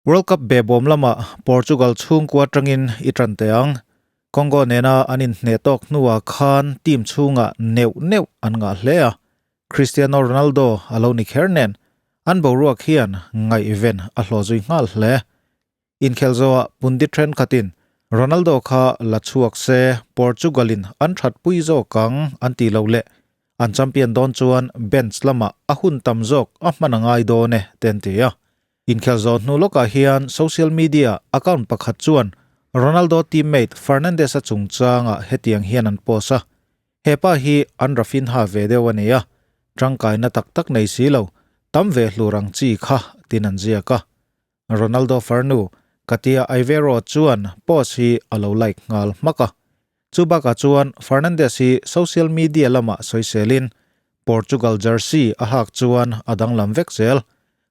World Cup behbawm lamah Portugal chhungkua atangin i tan teh ang. Congo nena an inhneh tawk hnuah khan team chhungah neuh neuh an ngah hle a, Cristiano Ronaldo a lo ni kher nen an boruak hian ngaihven a hlawh zui nghal hle. Inkhel zawhah pundit thenkhatin Ronaldo kha la chhuak se Portugal-in an thatpui zawk ang an tih loh leh an champion dawn chuan bench lamah a hun tam zawk a hman a ngai dawn e te an ti a. Inkhel zawh hnu lawkah hian social media account pakhat chuan Ronaldo teammate Fernandes-a chungchangah hetiang hian an post a, He pa hi an Raphinha ve deuh a ni a, tangkaina tak tak nei si lo, tam ve hlur ang chi kha tin an ziak a. Ronaldo farnu Katia Ivero chuan post hi a lo like nghal hmak a. Chu bakah chuan Fernandes hi social media lamah sawiselin Portugal jersey a hak chuan a danglam vek zel.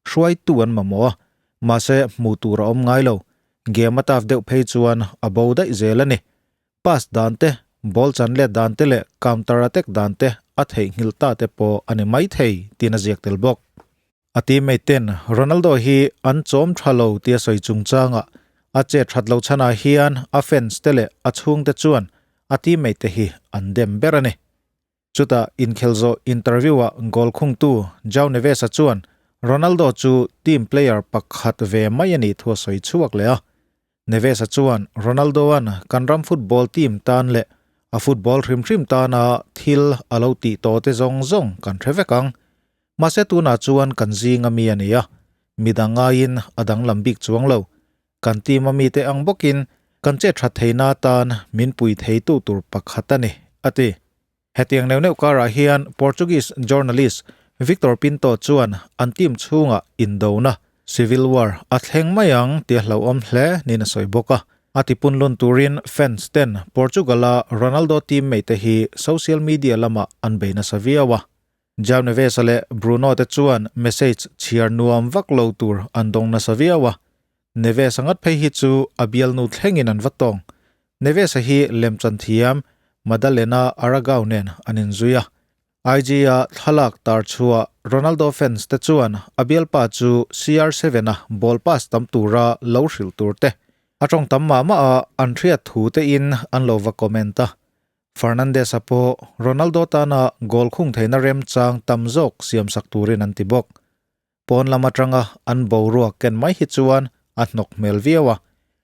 Hruaitu an mamawh a, mahse hmuh tur a awm ngai lo. Game a taf deuh phei chuan a bo daih zel a ni. Pass dan te, ball chan let dan te leh counter attack dan te a theihnghilh ta te pawh a ni maithei tiin a ziak tel bawk. A teammate ten Ronaldo hi an chawm tha lo tia sawi chungchangah a chet that lo chhanah hian a fans te leh a chhungte chuan a teammate te hi an dem ber a ni. Chutah inkhel zawh interview-ah goal khungtu João Neves-a chuan Ronaldo chu team player pakhat ve mai a nih thu a sawi chhuak leh a. Neves-a chuan Ronaldo-a'n kan ram football team tan leh a football hrim hrim tana thil a lo tih tawh te zawng zawng kan hre vek ang. Mahse tunah chuan kan zinga mi a ni a, midang ngaiin a danglam bik chuang lo. Kan team a mite ang bawkin kan chet that theihna atan min pui theitu tur pakhat a ni, a ti. Hetiang neuh neuh karah hian Portuguese journalist Victor Pinto chuan an team chhungah indona, civil war, a thleng mai ang tih a hlauhawm hle niin a sawi bawk a. A tipunlun turin fans ten Portugal-a Ronaldo teammate te hi social media lamah an bei nasa viau a. João Neves-a leh Bruno te chuan message chhiar nuam vak lo tur an dawng nasa viau a. Neves-a ngat phei hi chu a bialnu thlengin an va tawng. Neves-a hi lemchan thiam Madalena Aragao nen an inzui a. IG-a thlalak tar chhuah Ronaldo fans te chuan a bialpa chu CR7-a ball pass tam tura lo hrilh tur te a tawng tam mah mah a an hriat thu te in an lo va comment a. Fernandes-a pawh Ronaldo tana goal khung theihna remchang tam zawk siamsak turin an ti bawk. Pawn lam atanga an boruak ken mai hi chuan a hnawk hmel viau a.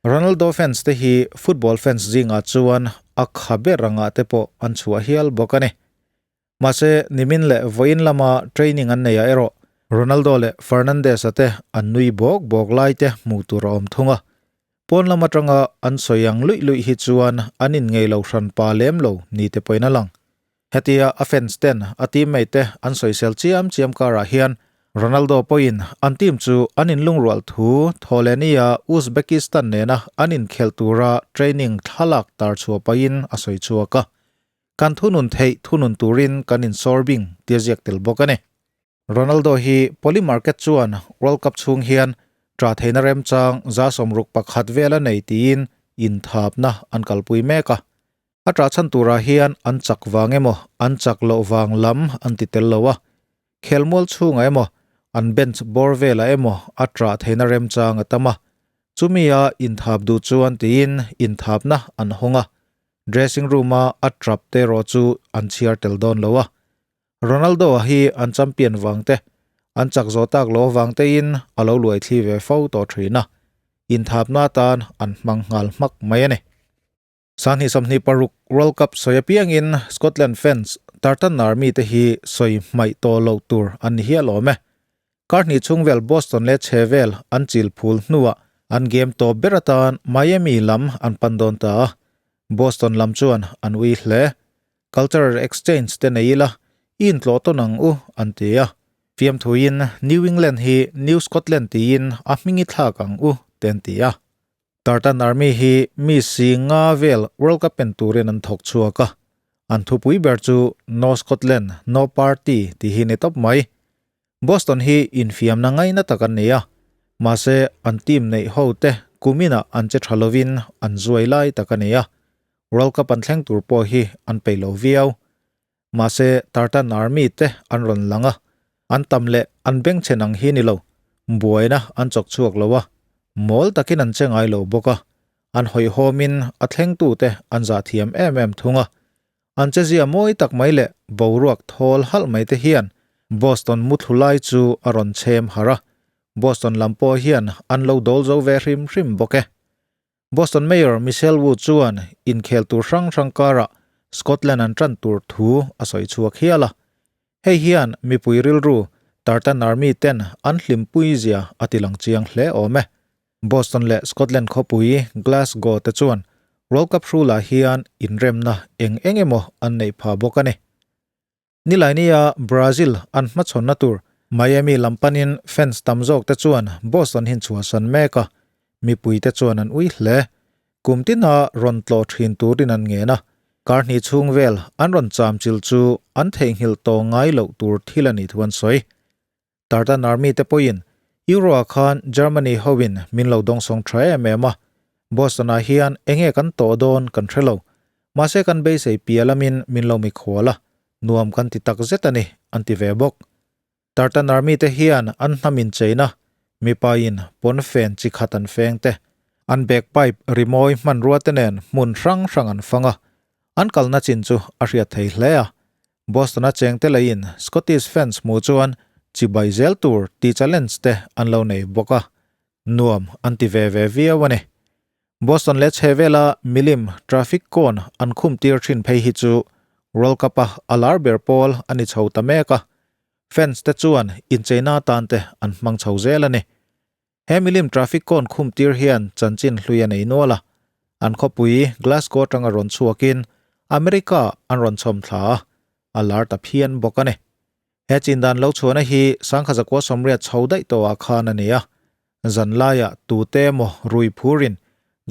Ronaldo fans te hi football fans zingah chuan a kha ber angah te pawh an chhuah hial bawk a ni. Mahse, nimin leh vawiin lama training an neihah erawh Ronaldo leh Fernandes-a te an nui bawk bawk lai te hmuh tur a awm thung a. Pawn lam atanga an sawi ang luih luih hi chuan an inngei lo hran pa lem lo ni te pawhin a lang. Hetia a fans ten a teammate te an sawisel chiam chiam karah hian Ronaldo pawhin an team chu an inlungrual thu Thawhlehnia Uzbekistan nena an inkhelh tura training thlalak tar chhuah pahin a sawi chhuak a. Kan thunun theih thunun turin kan insawr bing tia ziak tel bawk a ni. Ronaldo hi Polymarket chuan World Cup chhung hian tah theihna remchang 61 vel a nei tiin inthapna an kalpui mek a. A tah chhan turah hian an chak vang emaw an chak loh vang lam an ti tel lo a. Khelmual chhungah emaw an bench bawr velah emaw a tah theihna remchang a tam a. Chumi a inthap duh chuan tiin inthapna an hawng a. Dressing room-a a trap te erawh chu an chhiar tel dawn lo a. Ronaldo-a hi an champion vang te, an chak zawh tak loh avang tein a lo luai thli ve fo tawh thin a, inthapna atan an hmang nghal hmak mai a ni. 2026 World Cup sawi apiangin Scotland fans Tartan Army te hi sawi hmaih tawh loh tur an ni hial awm e. Kar hnih chhung vel Boston leh chhe vel an chil phul hnuah an game tawp ber atan Miami lam an pan dawn ta a, Boston lam chuan an ui hle. Cultural exchange te nei ila, i intlawh tawn ang u, an ti a. Fiamthuiin New England hi New Scotland tiin a hming i thlak ang u, te an ti a. Tartan Army hi mi si nga vel World Cup pen turin an thawk chhuak a, an thupui ber chu No Scotland, No Party tih hi ni tawp mai. Boston hi infiamna ngaina tak an ni a, mahse an team neih ho te kuminah an che tha lovin an zuai lai tak a ni a, World Cup an thleng tur pawh hi an peih lo viau. Mahse Tartan Army te an rawn lang a, an tam leh an bengchhen ang hi ni lo, buaina an chawk chhuak lo a. Mawl takin an che ngai lo bawk a, an hawihhawmin a thlengtute an zah thiam em em thung a. An chezia mawi tak mai leh boruak thawl halh mai te hian Boston muthlu lai chu a rawn chhem harh a, Boston lam pawh hian an lo dawl zo ve hrim hrim bawk e. Boston Mayor Michelle Wu chuan inkhel tur hrang hrang karah Scotland an tan tur thu a sawi chhuak hial a. Hei hian mipui rilru Tartan Army ten an hlimpui zia a ti lang chiang hle awm e. Boston leh Scotland khawpui Glasgow te chuan World Cup hrulah hian inremna eng eng emaw an neih phah bawk a ni. Nilaini-a Brazil an hmachhawnna tur Miami lam panin fans tam zawk te chuan Boston hin chhuahsan mek a, mipui te chuan an ui hle. Kum tina rawn tlawh thin turin an ngen a, kar hnih chhung vel an rawn cham chil chu an theihnghilh tawh ngai loh tur thil a nih thu an sawi. Tartan Army te pawhin Euro-ah khan Germany hoin min lo dawngsawng tha em em a, Boston-ah hian enge kan tawh dawn kan hre lo. Mahse kan beisei piah lamin min lo mikhual a, nuam kan ti tak zet a ni, an ti ve bawk. Tartan Army te hian an hnam incheina, mipain pawnfen chi khat an feng te, an bagpipe rimawi hmanrua te nen hmun hrang hrang an fang a, an kalna chin chu a hriat thei hle a. Boston-a chengte leiin Scottish fans hmuh chuan chibai zel tur tih challenge te an lo nei bawk a, nuam an ti ve ve viau a ni. Boston leh chhehvela milim traffic cone an khum tir thin phei hi chu World Cup-a a lar ber pawl a ni chho ta mek a, fans te chuan incheina atan te an hmang chho zel a ni. He milim traffic cone khum tir hian chanchin hlui a nei nual a, an khawpui Glasgow atanga rawn chhuakin America an rawn chhawm thla a, a lar ta phian bawk a ni. He chindan lo chhuahna hi sangkha zakua sawmriat chho daih tawhah khan a ni a, zanlaiah tute emaw rui phurin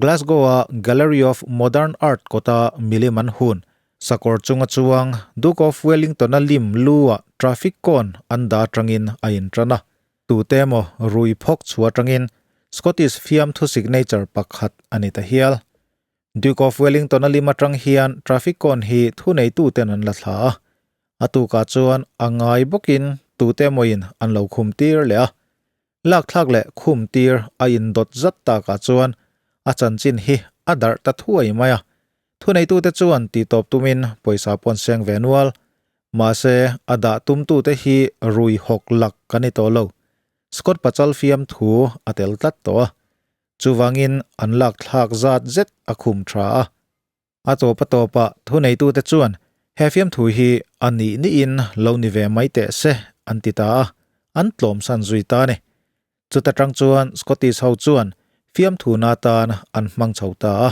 Glasgow-a Gallery of Modern Art kawta milim an hun. Sakawr chunga chuang Duke of Wellington-a lim lu-ah traffic cone an dah atangin a intan a. Tute emaw rui phawk chhuah atangin Scottish fiamthu signature pakhat a ni ta hial. Duke of Wellington-a lim atang hian traffic cone hi thuneituten an la thla a. A tukah chuan a ngai bawkin tute emawin an lo khum tir leh a. Lakthlak leh khum tir a indawt zat takah chuan a chanchin hi a darh ta thuai mai a. Thuneitute chuan tihtawp tumin pawisa pawh an seng ve nual. Mahse, a dah tumtute hi rui hawk lak kan ni tawh lo. Scott Pachal fiamthu a tel tlat tawh a. Chuvangin an lak thlak zat zet a khum tha a. A tawp a tawpah thuneitute chuan he fiamthu hi a nih nihin lo ni ve mai teh se an ti ta a, an tlawmsan zui ta a ni. Chuta tang chuan Scottish ho chuan fiamthu na tan an hmang chho ta a.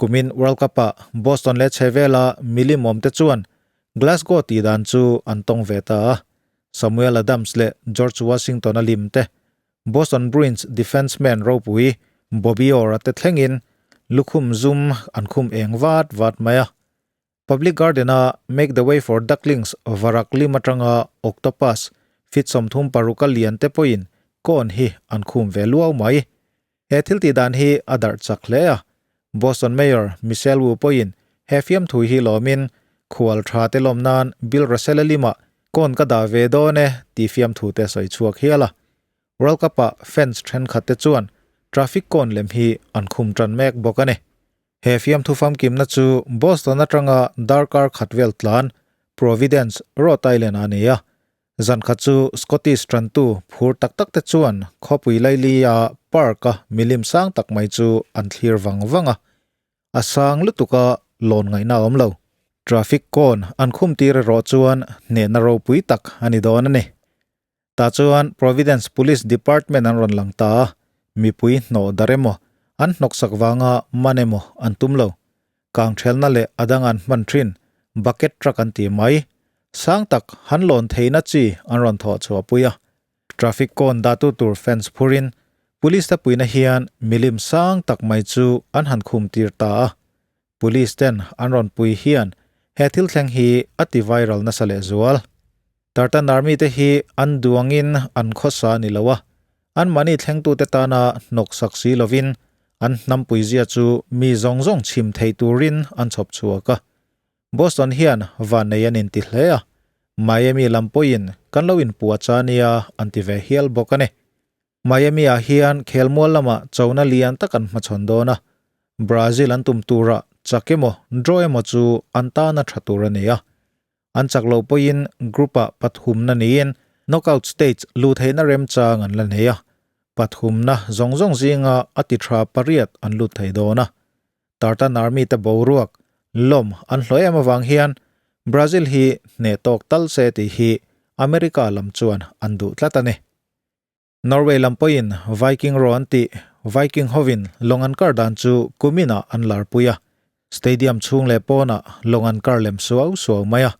Kumin World Cup-ah Boston leh chhehvela milim awmte chuan Glasgow tih dan chu an tawng ve ta a. Samuel Adams leh George Washington-a lim te, Boston Bruins defenceman ropui Bobby Orr-a te thlengin lukhum zum an khum eng vat vat mai a. Public Garden-a Make the Way for Ducklings varak lim atanga octopus fit 36 a lian te pawhin cone hi an khum ve luau mai. He thil tih dan hi a darh chak hle a. Boston Mayor Michelle Wu pawhin he fiamthui hi lawmin khual tha te lawm nan Bill Russell-a limah cone ka dah ve dawn e tih fiamthu te sawi chhuak hial a. World Cup-ah fans thenkhat te chuan traffic cone lem hi an khum tan mek bawk a ni. He fiamthu famkimna chu Boston atanga darkar khat vel tlan Providence, Rhode Island ah a ni a. Zan khat chu Scottish tantu phur tak tak te chuan khawpui laili-a park-a milim sang tak mai chu an thlir vang vang a. A sang lutuk a lawn ngaihna a awm lo. Traffic cone an khum tir erawh chuan hnehna ropui tak a ni dawn a ni. Tah chuan Providence Police Department an rawn lang ta a, mipui hnawh dar emaw, an hnawksak vanga man emaw an tum lo. Kangthelna leh a dang an hman thin, bucket truck an ti mai. Sang tak han lawn theihna chi an rawn thawh chhuah pui a. Traffic cone dahtu tur fence phurin Police te puihna hian milim sang tak mai chu an han khum tir ta a. Police ten an rawn pui hian he thil thleng hi a ti viral nasa lehzual. Tartan Army te hi an duangin an khawsa ni lo a, an mahni thlengtute tana hnawk sak si lovin an hnampui zia chu mi zawng zawng chhim theih turin an chhawp chhuak a. Boston hian vannei an inti hle a, Miami lam pawhin kan lo inpuah cha nia an ti ve hial bawk a ni. Miami ah hian khelmual lamah chona lian tak an hmachhawn dawn a, Brazil an tum turah chak emaw draw emaw chu an tana tha tur a ni a. An chak loh pawhin group-ah pathumna niin knockout stage luh theihna remchang an la nei a, pathumna zawng zawng zinga a ti tha pariat an lut thei dawn a. Tartan Army te boruak lawm an hlawh em avang hian Brazil hi hneh tawk tal se tih hi America lam chuan an duh tlat a ni. Norway lam pawhin Viking Row an tih Viking hovin lawng an kar dan chu kuminah an larpui a, stadium chhung leh pawnah lawng an kar lem suau suau mai a.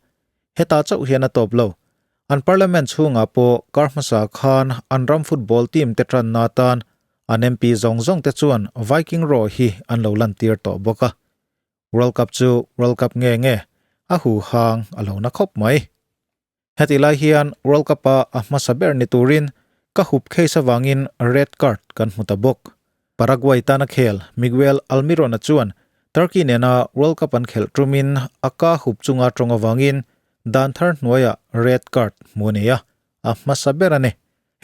Hetah chauh hian a tawp lo. An parliament chhungah pawh kar hmasa khan an ram football team te tanna atan an MP zawng zawng te chuan Viking Row hi an lo lantir tawh bawk a. World Cup chu World Cup nge nge a huhang a lo na khawp mai. Heti lai hian World Cup-a a hmasa ber ni turin ka hup case avangin red card kan hmu ta bawk. Paraguay tana khel Miguel Almiron-a chuan Turkey nena World Cup an khelh tumin a ka hup chunga tawng avangin dan thar hnuaiah red card hmu a nei a, a hmasa ber a ni.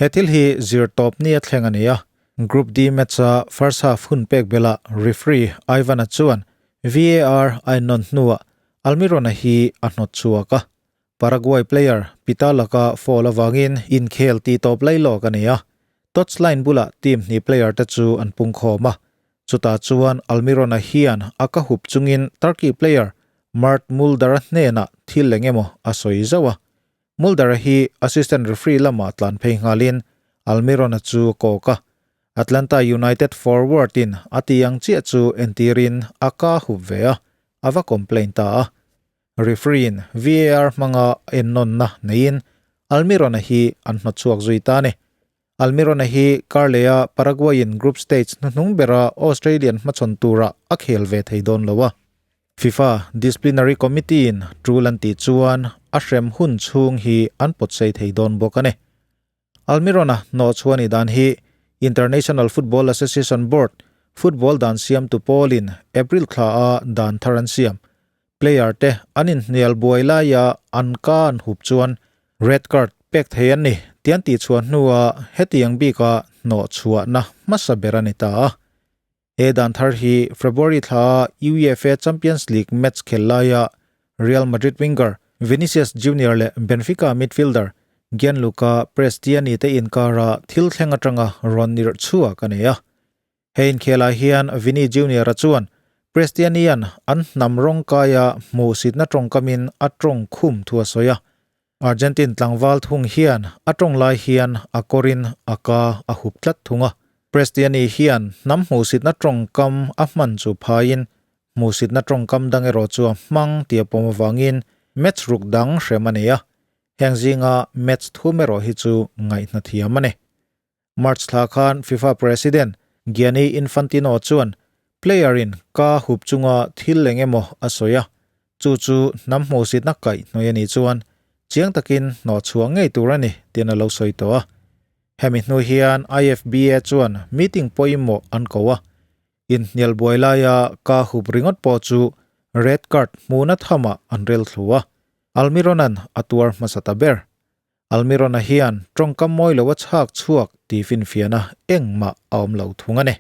He thil hi zir tawp ni a thleng a ni a, Group D match-a first half hun pek belah referee Ivan-a chuan VAR a ennawn hnuah Almiron-a hi a hnawt chhuak a. Paraguay player Pita laka foul avangin inkhel tih tawp lai lawk a ni a, touchline bulah team hnih player te chu an pung khawm a, chutah chuan Almirona hian a ka hup chungin Turkey player Mert Mulder-a hnenah thil eng emaw a sawi zauh a, Mulder-a hi assistant referee lamah tlan phei nghalin Almirona chu a kawk a, Atlanta United forward-in a ti ang chiah chu entirin a ka hup ve a, a va complain ta a. Referee-in VAR hmanga ennawnna neiin Almirona hi an hnawtchhuak zui ta a ni. Almirona hi Karleh-a Paraguay-in group stage hnuhnung bera Australian hmachhawn tura a khel ve thei dawn lo a. FIFA Disciplinary Committee-in tul an tih chuan a hrem hun chhung hi an pawtsei thei dawn bawk a ni. Almirona hnawhchhuah nih dan hi International Football Association Board football dan siamtu pawlin April thla a dan thar an siam. Player te an inhnial buai laia an ka an hup chuan red card pek thei an ni tih an tihchhuah hnua hetiang bika hnawhchhuahna hmasa ber a ni ta a. He dan thar hi February thla a UEFA Champions League match khel laia Real Madrid winger Vinicius Junior leh Benfica midfielder Gianluca Prestianni te inkara thil thleng atanga rawn nirh chhuak a nei a. He inkhelah hian Vini Junior-a chuan Prestianni-a'n an hnam rawng kaia hmuhsitna tawngkamin a tawng khum thu a sawi a. Argentine tlangval thung hian a tawng lai hian a kawrin a ka a hup tlat thung a. Prestianni hian hnam hmuhsitna tawngkam a hman chu phaiin hmuhsitna tawngkam dang erawh chu a hmang tih a pawm avangin match ruk dang hrem a nei a. Heng zinga match thum erawh hi chu ngaihna thiam a ni. March thla khan FIFA President Gianni Infantino chuan player-in ka hup chunga thil eng emaw a sawi a, chu chu hnam hmuhsitna kaih hnawih a nih chuan chiang takin hnawhchhuah ngei tur a ni tiin a lo sawi tawh a. Hemi hnu hian IFBA chuan meeting pawimawh an ko a, inhnial buai laia ka hup ringawt pawh chu red card hmuhna thamah an rel thlu a, Almirona'n a tuar hmasa ta ber. Almirona hian tawngkam mawi lo a chhak chhuak tih finfiahna engmah a awm lo thung a ni.